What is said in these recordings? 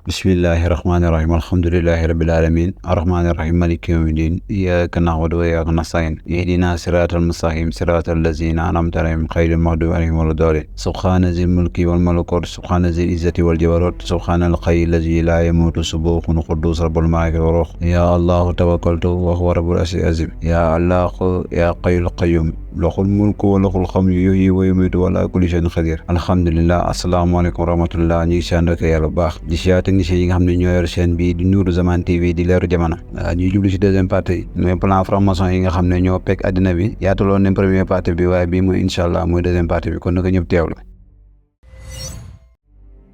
bismillahi rahmaani rahim alhamdulillahi rabbil alamin arrahmaani rahim maliki yawmi din iyyaka na'budu wa iyyaka nasta'in ihdina siratal mustaqim siratal lazina an'amta alayhim ghayril maghdubi alayhim waladdallin subhana zil mulki wal malakut subhana zil izzati wal jabarut subhanal hayyil ladzi la yamutu subhanahu quddus rabbul malaikati war ruh ya allah tawakkaltu wa huwa rabbul arshil azim ya allah ya qayyul qayyum lahul mulku wa lahul hamdu yuhyi wa yumiitu wa ala kulli shay'in qadir alhamdulillah asalaamaaleykum wa rahmatullah ñu ngi sant ak yàlla bu baax di siyaare techniciens yi nga xam ne ñoo yor chaîne bi di Nourou Zaman TV di leeru jamono ñuy jublu si deuxième partie mooy plan formation yi nga xam ne ñoo pekk àddina bi yaataloon nañ première partie bi waaye bii mooy incha allah mooy deuxième partie bi kon naka ñëpp teewlu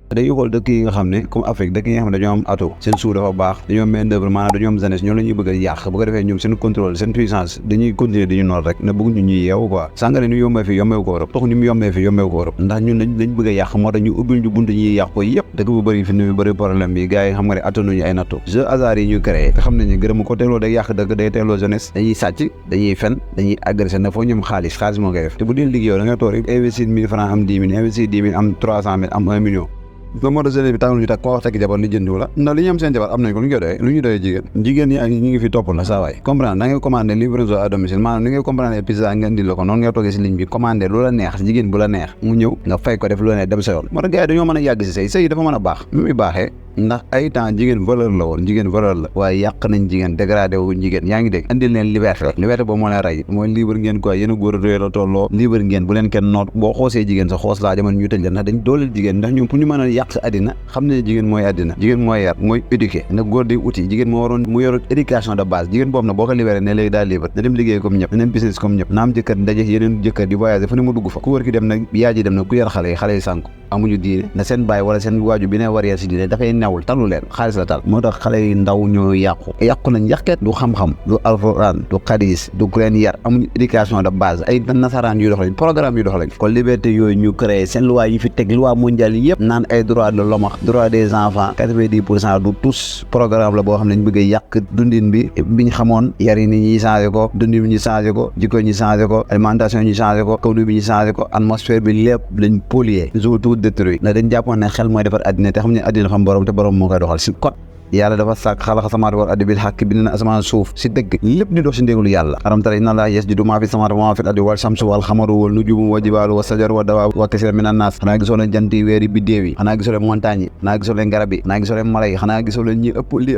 dañuy xool dëkk yi nga xam ne comme Afrique dëkk yi nga xam ne dañoo am atout seen suuf dafa baax dañoo am main d'œuvre maanaam dañoo am jeunesse ñoo la ñuy bëgg a yàq bu ko defee ñoom seen contrôle seen puissance dañuy continuer di ñu noot rek ne bëgg ñu ñuy yeewu quoi sàngara ni mu yombee fi yombeewu ko Europe tox ni mu yombee fi yombeewu ko Europe ndax ñun dañ bëgg a yàq moo tax ñu ubbil ñu bunt ñuy yàq ko yëpp dëkk bu bëri fi ni bëri problème bi gars yi xam nga ne attanuñu ay nattu jeu hasard yi ñu créé te xam nañu gërëm ko teeloo day yàq dëkk day teeloo jeunesse dañuy sàcc dañuy fen dañuy agressé na foo ñoom xaalis moo koy def te bu dee liggéey da nga toog rek investir 1000 francs am 10 000 investir 10 000 am 300 000 am 1 million loolu moo tax jeunesse bi tànn ñu tak koo wax tekki jabar li jëndiwu la ndax li ñu am seen jabar am nañ ko lu ñu koy doyee lu ñu doyee jigéen ñi ngi fi topp la saa waay comprendre da ngay commandé livraison à domicile maanaam ni ngay commandé pizza nga indi la ko noonu ngay toogee si ligne bi commandé lu la neex jigéen bu la neex mu ñëw nga fay ko def lu la neex dem sa yoon moo tax gars yi dañoo mën a yàgg si sëy dafa mën a baax mu muy baaxee ndax ay temps jigéen valeur la woon jigéen valeur la waaye yàq nañ jigéen dégradé wu jigéen yaa ngi dégg andil leen liberté boobu moo leen rey mooy libre ngeen quoi yéen a góor a réer la tolloo libre ngeen bu leen kenn noot boo xoosee jigéen sa xoos laa jamono ñu tëj la ndax dañ dooleel jigéen ndax ñoom pour ñu mën a yàq sa àddina xam ne jigéen mooy àddina jigéen mooy yar mooy éduqué ndax góor day uti jigéen moo waroon mu yor éducation de base jigéen boobu nag boo ko libéré ne léegi daal libre na dem liggéey comme ñëpp na dem business comme ñëpp na am jëkkër ndaje yeneen jëkkër di voyagé fu ne mu dugg fa ku wër ki dem nag yaa ji dem nag ku yar xale yi sànku amuñu diine na seen baay wala seen waaju bi ne war yar si diine dafay newul talu leen xaalis la tal moo tax xale yi ndaw ñoo yàqu nañ yàqeet du xam-xam du alxuraan du xadis du ku leen yar amuñu éducation de base ay nasaraan yu dox lañ programme yu dox lañ kon liberté yooyu ñu créé seen loi yi fi teg loi mondiale yi yëpp naan ay droit de l'homme droit des enfants 90% du tous programme la boo xam ne ñu bëgg a yàq dundin bi biñ xamoon yar yi ni ñuy changé ko dundin bi ñu changé ko jikko ñu changé ko alimentation ñu changé ko kawnu bi ñu changé ko atmosphère bi lépp lañ polluer détruit na dañ jàppoon ne xel mooy defar àddina te xam ne àddina xam borom te borom moo koy doxal si kot yàlla dafa sàkk xalaqa samawaati wal ardi bil haqqi bind na asamaan suuf si dëgg lépp ni dox si ndégalu yàlla alam tara inna allaha yasjudu maa fi samawaati wa maa fil ardi wal shamsu wal qamaru wal nujumu wa jibaalu wa sajaru wa dawaabu wa kasiirun minan naas xanaa gisoo leen jant yi weer yi biddéew yi xanaa gisoo leen montagne yi xanaa gisoo leen garab yi xanaa gisoo leen mala yi xanaa gisoo leen ñi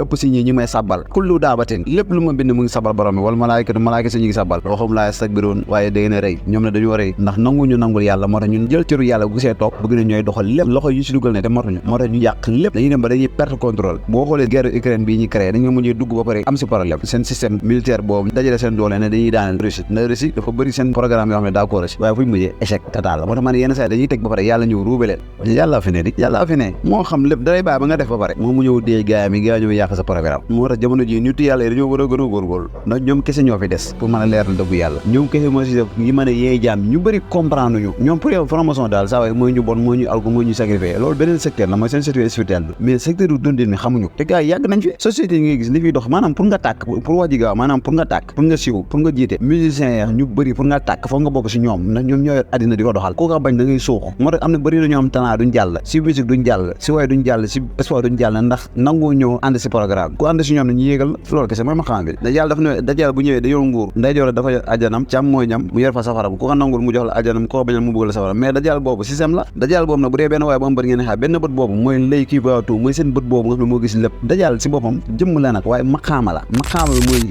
ëpp si ñi may sàbbal kullu daabatin lépp lu ma bind mu ngi sàbbal borom bi wal malaayika si ñu ngi sàbbal waxum laa yastakbiruun waaye da ngeen a rëy ñoom ne dañoo rëy ndax nanguñu nangul yàlla moo tax ñun jël cëru yàlla bu gisee toog bëgg na ñooy doxal lépp loxo yu si dugal ne te motuñu moo tax ñu yàq lépp dañuy dem ba dañuy perte contrôle boo xoolee guerre Ukraine bii ñi créé dañu mujjee dugg ba pare am si problème seen système militaire boobu dajale seen doole ne dañuy daaneel Russie ndax Russie dafa bëri seen programme yoo xam ne daa ko Russie waaye fu ñu mujjee échec total la moo tax ma ne yenn saa dañuy teg ba pare yàlla ñëw ruube leen yàlla fi ne moo xam lépp dalay bàyyi ba nga def ba pare moo mu ñëw dee gaayam yi gaa ñëw yàq sa programme moo tax jamono ji nit yàlla yi dañoo war a gën a góorgóorlu ndax ñoom kese ñoo fi des pour mën a leeral dëggu yàlla ñoom kese moo si def yi mën a yee jaam ñu bëri comprendre ñu ñoom pour yow formation daal saa waay mooy ñu bon mooy ñu alko mooy ñu sacrifié loolu beneen secteur la mooy seen secteur spirituel bi mais secteur du dundin mi xamuñu te gars yi yàgg nañ fi société yi ngay gis li fiy dox maanaam pour nga tàkk pour wàji gaaw maanaam pour nga tàkk pour nga siiw pour nga jiite musiciens yi ñu bëri pour nga tàkk foog nga bokk si ñoom ndax ñoom ñoo yor àddina di ko doxal ku ko bañ da ngay suux moo tax am na bëri na ñoo am talent duñ jàll si musique duñ jàll si way duñ jàll si sport duñ jàll ndax nangu ñëw ànd si programme ku ànd si ñoom ne ñu yéegal loolu kese mooy ma xam bi da yàlla dafa ne dajal bu ñëwee da yor nguur nday joor dafa yor ajanam càm mooy ñam mu yor fa safara ku ko nangul mu jox la ajanam ku ko bañal mu bëgg la safara mais dajal boobu système la dajal boobu nag bu dee benn waaye bu am bëri ngeen xaar benn bët boobu mooy lay kii baatu mooy seen bët boobu nga xam ne moo gis lépp dajal si boppam jëmm la nag waaye maqaama la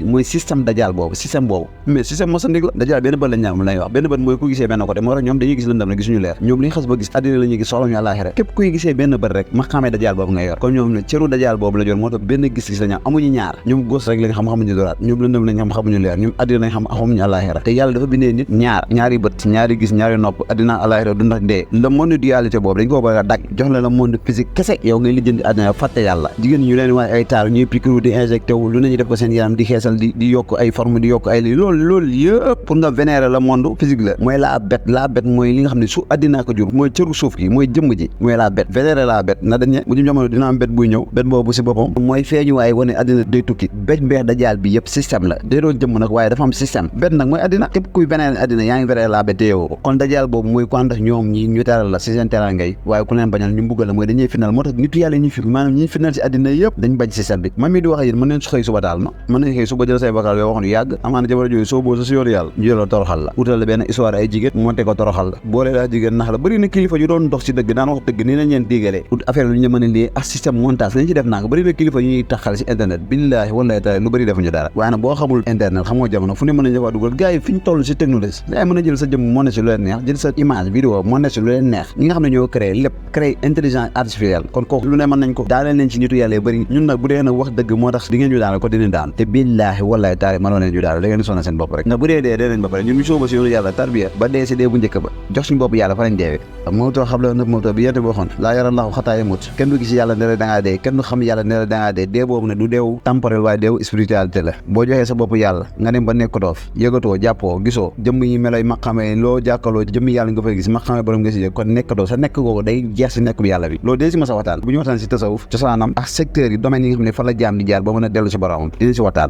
mooy système dajal boobu système boobu mais système moo sa ndig la dajal benn bët la ñaam lay wax benn bët mooy ku gisee benn côté moo tax ñoom dañuy gis lëndam ne gisuñu leer ñoom li ñu xas ba gis àddina la ñuy gis soxla ñu àllaaxira képp kuy gisee benn bët rek maqaamee dajal boobu nga yor kon ñoom ne cëru dajal boobu la jor moo tax benn gis-gis la ñaam amuñu ñaar ñoom góos rek lañ xam xamuñu doraat ñoom lëndam lañ xam xamuñu leer ñoom àddina lañ xam xamuñu àllaaxira te yàlla dafa bindee nit ñaari bët ñaari gis ñaari nopp àddina àllaaxira du ndax dee le monde dualité boobu dañ ko bëgg a dagg jox la le monde physique kese yow ngay lijjanti àddina fàtte yàlla jigéen ñu leen wax ay taar ñuy piqûre di injecté wu lu ne ñu def ko seen yaram di xeesal di yokk ay forme di yokk ay lii loolu yëpp pour nga vénérer le monde physique la mooy la bête mooy li nga xam ne su addinaa ko jur mooy cëru suuf gi mooy jëmm ji mooy la bête vénérer la bête na dañ bu ñu jamono dina am bête buy ñëw bête boobu si boppam mooy feeñu waaye wane addina day tukki bête mbeex dajaal bi yëpp système la day doon jëmm nag waaye dafa am système bête nag mooy addina képp kuy vénérer addina yaa ngi vénérer la bête téyewoo ko kon dajaal boobu mooy ko ànd ak ñoom ñi ñu teral la si seen teral ngay waaye ku leen bañal ñu mbugal la mooy dañuy final moo tax nitu yàlla ñuy fi maanaam ñuy final si addina yëpp dañ bañ système bi man mii di wax yéen mën neen su xëy suba daal ma mën nañ xëy suba jël say bakal yoo waxoon yàgg amaana jabar jooyu soo boo sa si yoonu yàlla ñu jëlal toroxal la utal la benn histoire ay jigéen monté ko toroxal la boole laa jigéen nax la bëri na kilifa yu doon dox si dëgg daan wax dëgg nii nañ leen digalee affaire lu ñu mën a lii ak système montage lañ ci def naa ko bëri na kilifa yu ñuy taxal si internet billaahi wallaahi taala lu bëri defuñu dara waaye nag boo xamul internet xamoo jamono fu ne mën nañ defaa dugal gars yi fi ñu toll si technologie gars yi mën a jël sa jëmm moo ne si lu leen neex jël sa image vidéo moo ne si lu leen neex ñi nga xam ne ñoo créé lépp créé intelligence artificielle kon kooku lu ne mën nañ ko daaneel leen ci nitu yàlla yu bëri ñun nag bu dee nag wax dëgg moo tax di ngeen ñu daanal ko dinañ daan te billaahi wallaahi taala mënoo leen ñu daanal da ngeen di sonal seen bopp rek ndax bu dee dee nañ ba pare ñun ñu sóoba si yoonu yàlla tarbiya ba dee si dee bu njëkk ba jox suñu bopp yàlla fa lañ deewee mawtoo xam la nëb mawtoo bi yente boo xoon laa yara laxu xataa yamut kenn du gis yàlla ne la da ngaa dee kenn du xam yàlla ne la da ngaa dee boobu ne du deew temporel waaye deew spiritualité la boo joxee sa bopp yàlla nga dem ba nekk doof yëgatoo jàppoo gisoo jëmm yi meloy maqamee loo jàkkaloo jëmm yàlla nga fay gis maqamee borom nga si kon nekk doo sa nekk googu day jeex si nekk bi yàlla bi loolu dee si ma sa waxtaan bu ñu waxtaan si tasawuf cosaanam ak secteurs yi domaines yi nga xam ne fa la jaam di jaar ba mën a dellu si boromam dina si waxtaan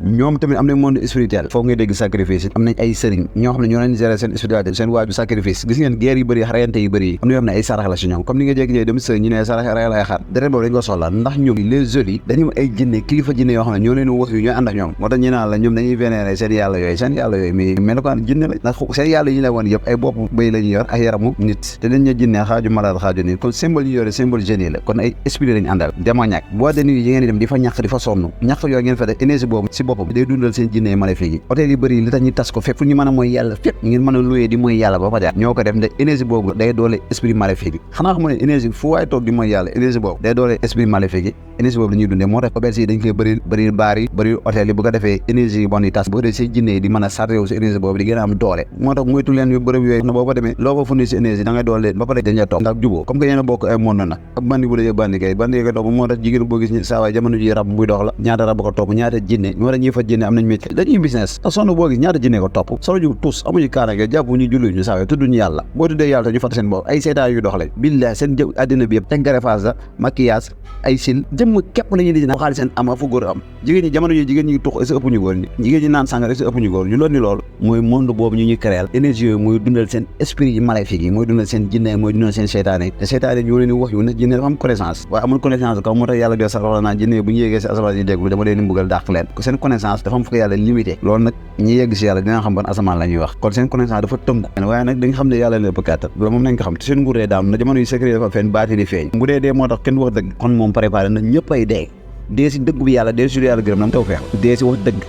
ñoom tamit am nañ monde spirituel foofu ngay dégg sacrifice yi am nañ ay sëriñ ñoo xam ne ñoo leen gérer seen spiritualité seen waaju sacrifice gis ngeen guerre yu bëri rayante yu bëri yi am na yoo xam ne ay sarax la si ñoom comme ni nga jékki-jékki dem sëriñ ñu ne sarax rayal ay xar deret boobu dañ ko soxla ndax ñoom les jeunes yi dañu ay jinne kilifa jinne yoo xam ne ñoo leen wax yu ñooy ànd ak ñoom moo tax ñu naan la ñoom dañuy vénérer seen yàlla yooyu mais melokaan jinne la ndax seen yàlla yi ñu la woon yëpp ay bopp bëy la ñu yor ak yaramu nit te dañ ñu jinne xaaju malade xaaju nit kon symbole yi yore symbole génie la kon ay esprit lañu àndal dema ñàkk boo de nuit yi ngeen di dem di fa ñàkk di fa sonn ñàkk yooyu ngeen fa def énergie boobu si boppam day dundal seen jinne maléfique yi hôtel yi bëri li tax ñu tas ko fépp fu ñu mën a mooy yàlla fépp ngeen mën a luyee di mooy yàlla ba fa ñoo ko def ndax énergie boobu day doole esprit maléfique yi xanaa xam ne énergie fu waay toog di mooy yàlla énergie boobu day doole esprit maléfique yi énergie boobu la ñuy dundee moo tax auberge yi dañ koy bëri baar yi bëri hôtel yi bu ko defee énergie yi bon yi tas boo dee si jinne yi di mën a sarrewu si énergie boobu di gën a am doole moo tax moytu leen yu bërëb yooyu na boo fa demee loo fa fundi si énergie da ngay doole leen ba pare dañ toog ndax juboo comme que yéen a bokk ay monde nag ab bandi bu dee bandi kay bandi ko topp moo tax jigéen boo gis saa waay jamono ji rab buy dox la ñaata rab ko topp ñaata jinne moo tax ñuy fa jinne am nañ métier dañuy business te sonn boo gis ñaata jinne ko topp solo ju tous amuñu kaanage jàpp ñu julli ñu saa waay tudduñu yàlla boo tuddee yàlla te ñu fàtte seen bopp ay seetaan yu dox lañ billahi seen jëw àddina bi yëpp teg greffage la maquillage ay sil jëmm képp la ñuy di xaalis seen am fu góor am jigéen ñi jamono yi jigéen ñi tux est-ce que ëpp ñu góor ñi jigéen ñi naan sàngara est-ce que ëpp ñu góor ñu loolu ni loolu mooy monde boobu ñu ñuy créer énergie yooyu mooy dundal seen esprit yi maléfique yi mooy dundal seen jinne mooy dundal seen seytaane yi te seytaane ñoo leen di wax yu ne jinne dafa am connaissance waaye amul connaissance kaw moo tax yàlla bi sax wax naa jinne bu ñu yéegee si asamaan yi déglu dama leen di mbugal dàq leen seen connaissance dafa am fu ko yàlla limité loolu nag ñi yegg si yàlla dina xam ban asamaan la ñuy wax kon seen connaissance dafa tënku waaye nag dañ xam ne yàlla leen ëpp kàttan loolu moom nañ ko xam te seen nguur dee daam na jamono yu secret dafa feeñ baati di feeñ bu dee moo tax kenn wax dëgg kon moom préparé na ñëpp ay dee si dëgg bi yàlla dee si yàlla gërëm na taw feex dee si wax dëgg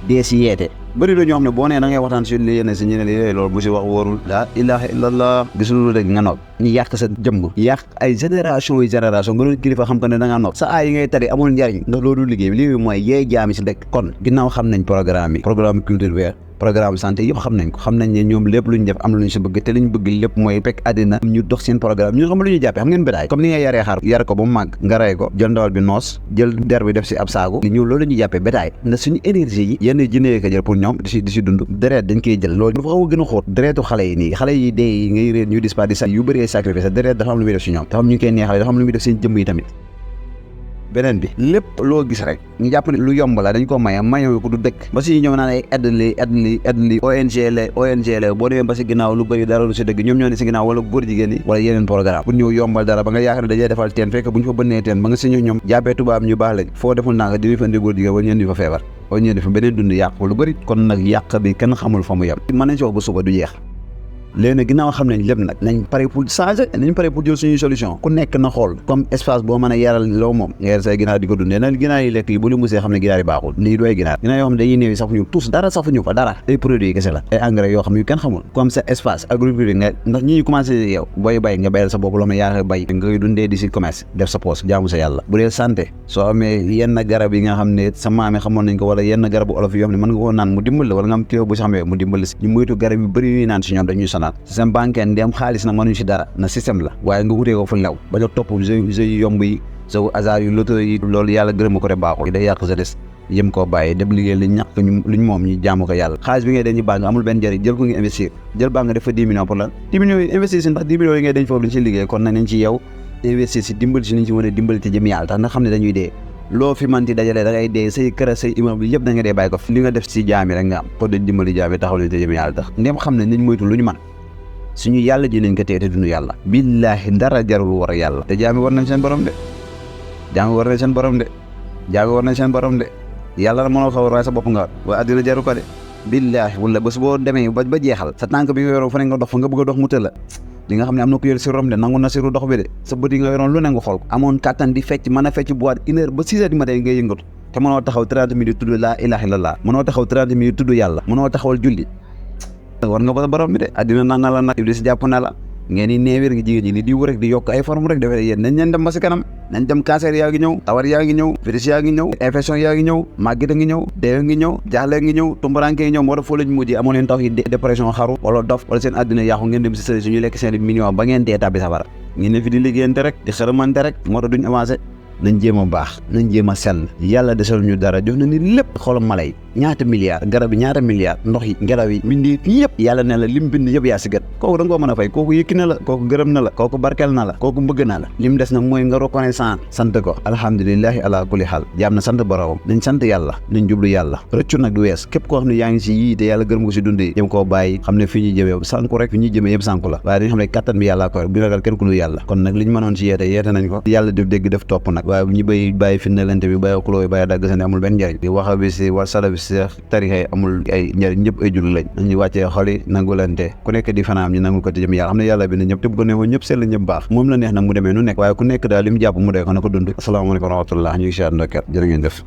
dee si yeete bëri la ñoo xam ne boo nee da ngay waxtaan si li yéene si ñeneen yooyu loolu bu si wax wóorul laa ilaha illallah gisul lu dëgg nga nopp ñu yàq sa jëmm yàq ay génération yi génération nga doon kilifa xam ko ne da ngaa nopp sa aay yi ngay tari amul njariñ ndax loolu liggéey bi lii mooy yee jaami si dëkk kon ginnaaw xam nañ programme culture bi programme santé yëpp xam nañ ko xam nañ ne ñoom lépp lu ñu def am lu ñu si bëgg te li ñu bëgg lépp mooy fekk àddina ñu dox seen programme ñu xam lu ñu jàppee xam ngeen bétaay comme ni ngay yaree xar yar ko ba mu màgg nga rey ko jël ndawal bi noos jël der bi def si ab saagu ñu loolu la ñuy jàppee bétaay ndax suñu énergie yi yenn jinne ko jël pour ñoom di si dund deret dañ koy jël loolu dafa xaw a gën a xóot deretu xale yi nii xale yi dee yi ngay réer ñu dis pas di sa yu bëree sacrifice deret dafa am lu muy def si ñoom dafa am ñu koy neexale dafa am lu muy def seen jëmm yi tamit beneen bi lépp loo gis rek ñu jàpp ne lu yomb la dañ ko maye ko du dëkk ba si ñoom naan ay aide li ONG la boo demee ba si ginnaaw lu bëri dara lu si dëgg ñoom ñoo ne si ginnaaw wala góor jigéen yi wala yeneen programme pour ñëw yombal dara ba nga yaakaar ne dajee defal teen fekk bu ñu fa bënnee teen ba nga si ñoom jàppee tubaab ñu baax lañ foo deful naa nga di fa indi góor jigéen wala ñeen di fa feebar wala ñeen di fa beneen dund yàq lu bëri kon nag yàq bi kenn xamul fa mu yem mën nañ si wax ba suba du jeex léegi nag ginnaaw xam nañ lépp nag nañ pare pour changer nañ pare pour jël suñuy solution ku nekk na xool comme espace boo mën a yaral loo moom nga yar say ginaar di ko dundee nag ginaar yi lekk yi bu li musee xam ne ginaar yi baaxul lii dooy ginaar yoo xam ne dañuy néew yi safuñu tous dara safuñu fa dara ay produits kese la ay engrais yoo xam ne yu kenn xamul comme sa espace agriculture nga ndax ñi commencé yow booy bay nga bayal sa bopp loo ma yaa bay nga dundee di si commerce def sa poche jaamu sa yàlla bu dee santé soo amee yenn garab yi nga xam ne sa maame xamoon nañ ko wala yenn garabu olof yoo xam ne mën nga koo naan mu dimbal la wala nga am téew bu si xamee mu dimbal si ñu moytu garab yu bëri yuy naan si ñoom dañuy sonal dem xaalis nag mënuñ si dara na système la waaye nga wutee ko fu lew ba jox topp jeu yu yomb yi sa hasard yu loto yi loolu yàlla gërëm ko de baaxul day yàq sa des yëm koo bàyyi dem liggéey li ñàkk luñ moom ñu jaamu ko yàlla xaalis bi ngay denc banque amul benn njëriñ jël ko nga investir jël banque def fa 10 millions pour lan 10 millions yi investir si ndax 10 millions yi ngay denc foofu luñ si liggéey kon nañ ci yow investir si dimbali si niñ si mën a dimbali te jëm yàlla tax na xam ne dañuy dee loo fi manti dajale da ngay dee say kër say immeuble yëpp da nga dee bàyyi ko li nga def si jaami rek nga am ko de dimbali jaami taxaw leen te jëm yàlla tax ndem xam ne nañ moytu lu ñu man suñu yàlla ji nañ ko tee te duñu yàlla billaahi dara jarul war a yàlla te jaami war nañ seen borom de jaami war nañ seen borom de jaami war nañ seen borom de yàlla la mënoo xaw a sa bopp nga waaye addina jaru ko de billaahi wala bés boo demee ba jeexal sa tànk bi nga yoroo fa ne nga dox fa nga bëgg a dox mu tëla li nga xam ne am na ko yor si rom de nangu na siru dox bi de sa bët yi nga yoroon lu ne nga xool amoon kàttan di fecc mën a fecc boîte 1 heure ba 6 heures du matin ngay yëngatu te mënoo taxaw 30 minutes tudd laa ilaha illallah mënoo taxaw 30 minutes tudd yàlla mënoo taxawal julli war nga ko sa borom bi de addina nax na la nag iblis jàpp na la ngeen di neewir ngi jigéen ñi ni di wër rek di yokk ay forme rek defee yéen nañ leen dem ba si kanam nañ dem cancer yaa ngi ñëw tawar yaa ngi ñëw virus yaa ngi ñëw infection yaa ngi ñëw màggit a ngi ñëw dee ngi ñëw jaaxle ngi ñëw tumbaranke ngi ñëw moo tax foo lañ mujjee amoon leen taw yi dépression xaru wala dof wala seen àddina yàqu ngeen dem si sëriñ suñu lekk seen million ba ngeen dee tàbbi safara ngeen ne fi di liggéeyante rek di xërëmante rek moo tax duñ avancé nañ jéem a baax nañ jéem a sell yàlla desal ñu dara jox na ni lépp xoolal mala yi ñaata milliards garab yi ñaata milliards ndox yi ngelaw yi mbindi yëpp yàlla ne la lim bind yëpp yaa si gët kooku da nga koo mën a fay kooku yëkki na la kooku gërëm na la kooku barkel na la kooku bëgg na la lim des nag mooy nga reconnaissant sant ko alhamdulilahi ala kulli xaal jaam na sant boromam nañ sant yàlla nañ jublu yàlla rëccu nag du wees képp koo xam ne yaa ngi si yii te yàlla gërëm ko si dundee jëm koo bàyyi xam ne fi ñuy jëmee sànku rek fi ñuy jëmee yëpp sànku la waaye dañu xam ne kattan bi yàlla ko bu ragal kenn ku dul yàlla kon nag liñ mënoon si yeete nañ ko yàlla def dégg def topp nag waaye ñu bàyyi finnalante bi bàyyi xuloo yi bàyyi dagg seen amul benn njëriñ di waxa bi si war sala bi si tarixa amul ay njëriñ ñëpp ay julli lañ nañu wàccee xol yi nangulante ku nekk di fanaam ñu nangu ko te jëm yàlla xam ne yàlla bi ne ñëpp te bu ko neexoon ñëpp sell ñëpp baax moom la neex nag mu demee nu nekk waaye ku nekk daal li mu jàpp mu dee ko na ko dund asalaamaaleykum wa rahmatullah ñu ngi si ànd ak jërë ngeen def